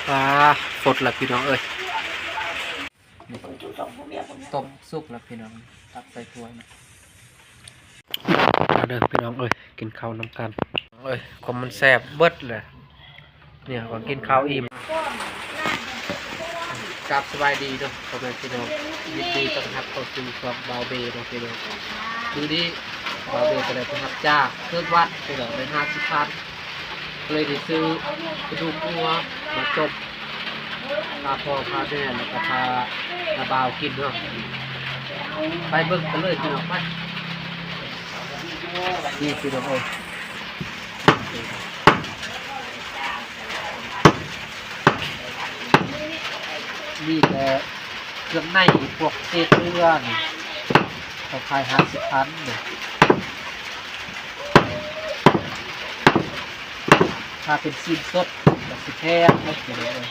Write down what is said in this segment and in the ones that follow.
ປາ ຟົດລະພີ່ນ້ອງເອີຍ. ຕົ້ມສຸກລະພີ່ນ້ອງ ຕັກໃສ່ຖ້ວຍນະ. ມາເດີພີ່ນ້ອງເອີຍ ກິນເຂົ້ານຳກັນເອີຍ. ຄວາມມັນແຊບເບິດແຫຼະ ນີ້ກໍກິນເຂົ້າອີ່ມ. ກາບສະບາຍດີເນາະພໍ່ແມ່ພີ່ນ້ອງ ຍິນດີຕ້ອນຮັບເຂົ້າສູ່ຊ່ອງບ່າວເບເນາະພີ່ນ້ອງ. ມື້ນີ້ບ່າວເບກໍໄດ້ໄປຮັບຈ້າງເຄື່ອງວັດພີ່ນ້ອງ ໄດ້ຫ້າສິບພັນ ກໍເລີຍໄດ້ຊື້ກະດູກງົວມາຕົ້ມ ພາພໍ່ພາແມ່ ແລ້ວກໍພານ້າບ່າວກິນເນາະ. ໄປເບິ່ງກັນເລີຍພີ່ນ້ອງ ໄປ. ນີ້ພີ່ນ້ອງເອີຍ ນີ້ແຕ່ເຄື່ອງໃນ ພວກເສດເນື້ອນີ້ ເຂົາຂາຍຫ້າສິບພັນນີ້. ຖ້າເປັນຊີ້ນສົດກໍຊິແພງເນາະພີ່ນ້ອງເອີຍ.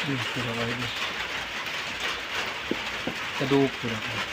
ນີ້ຄືເອົາໄວ້ນີ້ ກະດູກພຸ້ນນະ.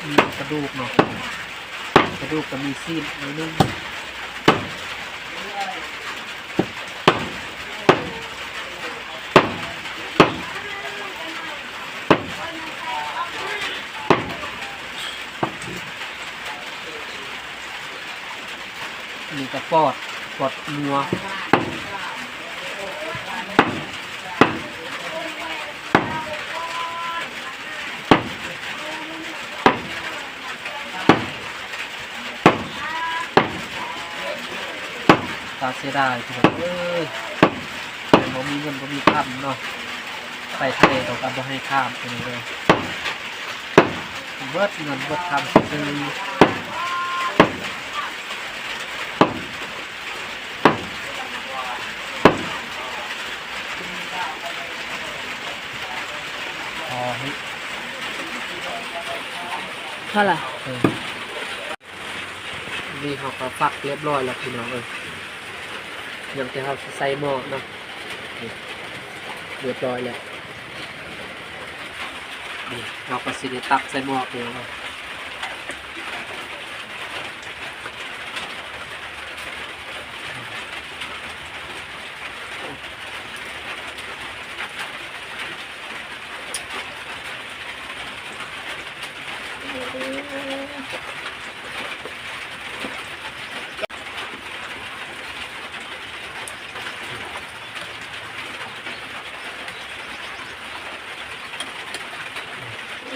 ມີກະດູກເນາະ ກະດູກກໍມີຊີ້ນໜ້ອຍໜຶ່ງ. ອັນນີ້ກໍປອດ ປອດງົວ. ຕາເສຍດາຍພີ່ນ້ອງເອີຍ ແຕ່ບໍ່ມີເງິນບໍ່ມີຄຳເນາະ ໄປທະເລເຂົາກໍບໍ່ໃຫ້ຂ້າມພີ່ນ້ອງເອີຍ. ເບິດເງິນເບິດຄຳຊື່ໆ. ອໍ ພໍລະ ເອີ. ນີ້ເຮົາກໍຟັກຮຽບຮ້ອຍແລ້ວພີ່ນ້ອງເອີຍ ຍັງແຕ່ເຮົາຊິໃສ່ໝໍ້ເນາະ. ນີ້ ຮຽບຮ້ອຍແລ້ວ ນີ້ເຮົາກໍຊິໄດ້ຕັກໃສ່ໝໍ້ພີ່ນ້ອງເອີຍ.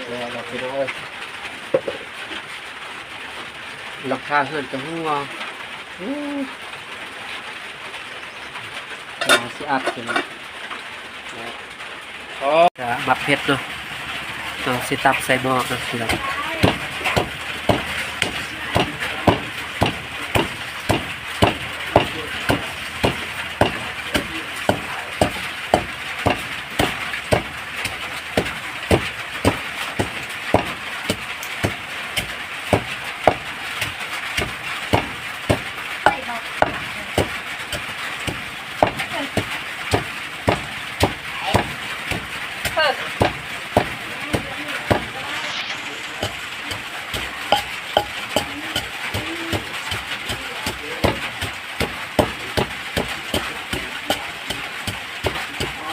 ແລ້ວລະພີ່ນ້ອງເອີຍ ຫຼັງຄາເຮືອນກະຮົ່ວ. ໂອ້ ເຮົາຊິອັດເປັນ ກະໝາກເຜັດເນາະ ເຮົາຊິຕັກໃສ່ໝໍ້ເນາະພີ່ນ້ອງ.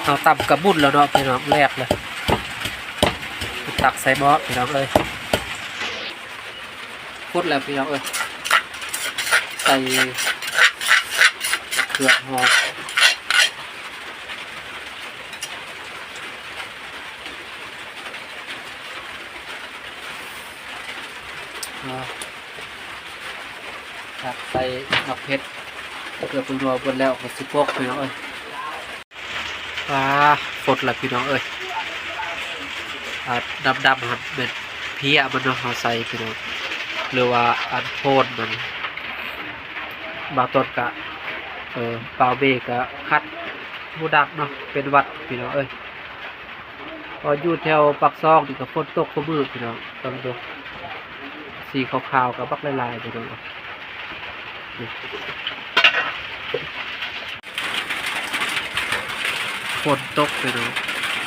ເຮົາຕຳກະບຸນແລ້ວເນາະພີ່ນ້ອງ ແຫຼກແລ້ວ ຕັກໃສ່ໝໍ້ພີ່ນ້ອງເອີຍ. ຄົນແລ້ວພີ່ນ້ອງເອີຍ ໃສ່ເຄື່ອງຫອມ. ອ່າ ຕັກໃສ່ໝາກເຜັດ ເກືອ ແປ້ງນົວເບິດແລ້ວ ກໍຊິປົກ ພີ່ນ້ອງເອີຍ. ອ່າ ຟົດລະພີ່ນ້ອງເອີຍ. ອ່າ ດຳໆຫັ້ນແມ່ນເພຍມັນເນາະ ເຮົາໃສ່ພີ່ນ້ອງ ຫຼືວ່າອັນໂພນມັນ. ບ່າວຕົ້ນກະ ເອີ ບ່າວເບກະຄັດຫູດັງເນາະ ເປັນຫວັດພີ່ນ້ອງເອີຍ. ເພາະຢູ່ແຖວປາກຊ່ອງນີ້ກໍຝົນຕົກຄູ່ມື້ພີ່ນ້ອງ ເບິ່ງດູ ສີຂາວໆກໍບັກຫຼາຍໆ ພີ່ນ້ອງ. ຝົນຕົກພີ່ນ້ອງ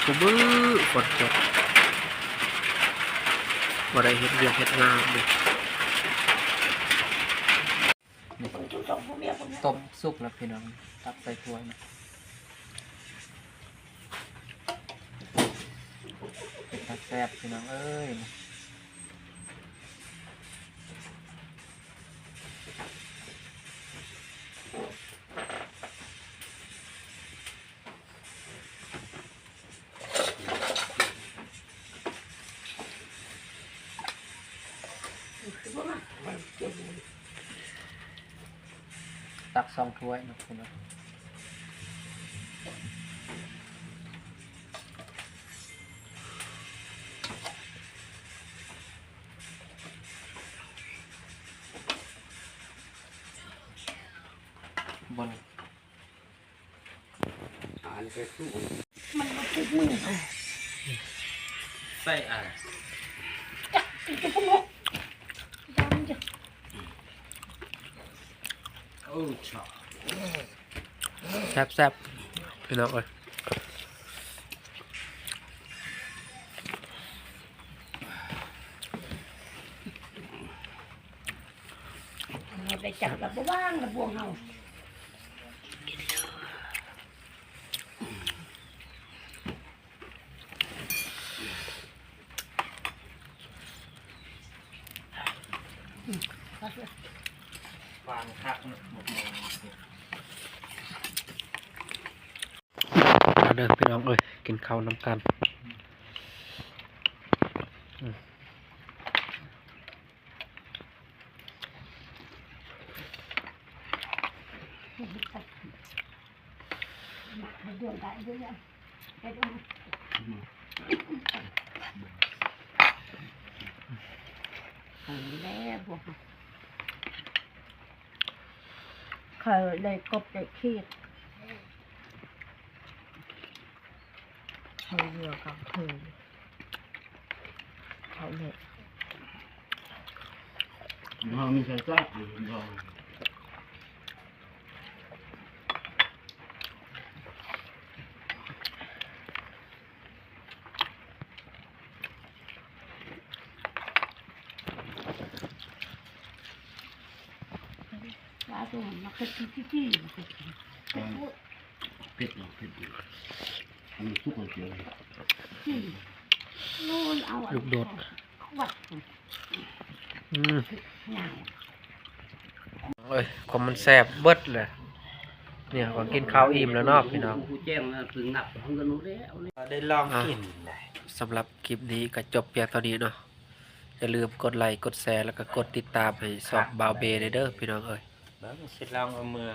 ຄູ່ມື້ຝົນຕົກ ບໍ່ໄດ້ເຮັດວຽກເຮັດງານເລີຍ. ນີ້ ຕົ້ມສຸກແລ້ວພີ່ນ້ອງ ຕັກໃສ່ຖ້ວຍນະ ເປັນຕາແຊບພີ່ນ້ອງເອີຍ. ຕັກສອງຖ້ວຍເນາະພີ່ນ້ອງ. ບໍ່ ອ່ານໄປສູ່ ມັນບໍ່ຖືກມື ໃສ່ອ່ານ ຈັກ ຈັກ ຈັກ ໂອ້ ຊະ ແຊບໆ ພີ່ນ້ອງເອີຍ. ເຮົາໄດ້ຈັບລະບໍ່ວ່າງລະບ່ວງເຮົາ. ຫວານຄັກເນາະ ໝາກມ່ວງ. ມາເດີພີ່ນ້ອງເອີຍ ກິນເຂົ້ານຳກັນ. ເຂົາໄດ້ກົບໄດ້ຂີດ ເຂົາເຫຼືອກັບເພິ່ນ ເຂົາເລີຍ ເຮົາມີໃສ່ຊາດຢູ່ ປາໂຕມັນມາເຮັດຈີ່ໆ ເຜັດເນາະ ເຜັດຢູ່ ອັນນີ້ສຸກແລ້ວ ຈີ່ ລູກໂດດ ຂວັດ ອືມ ເອີຍ ຄວາມມັນແຊບເບິດແຫຼະ. ນີ້ເຮົາກໍກິນເຂົ້າອີ່ມແລ້ວເນາະພີ່ນ້ອງ ໄດ້ລອງກິນແຫຼະ. ສຳລັບຄລິບນີ້ກໍຈົບພຽງເທົ່ານີ້ເນາະ. ຢ່າລືມກົດໄລ ກົດແຊ ແລ້ວກໍກົດຕິດຕາມໃຫ້ຊ່ອງບ່າວເບແດ່ເດີພີ່ນ້ອງເອີຍ. ເບິ່ງຊິລອງເອົາເມືອ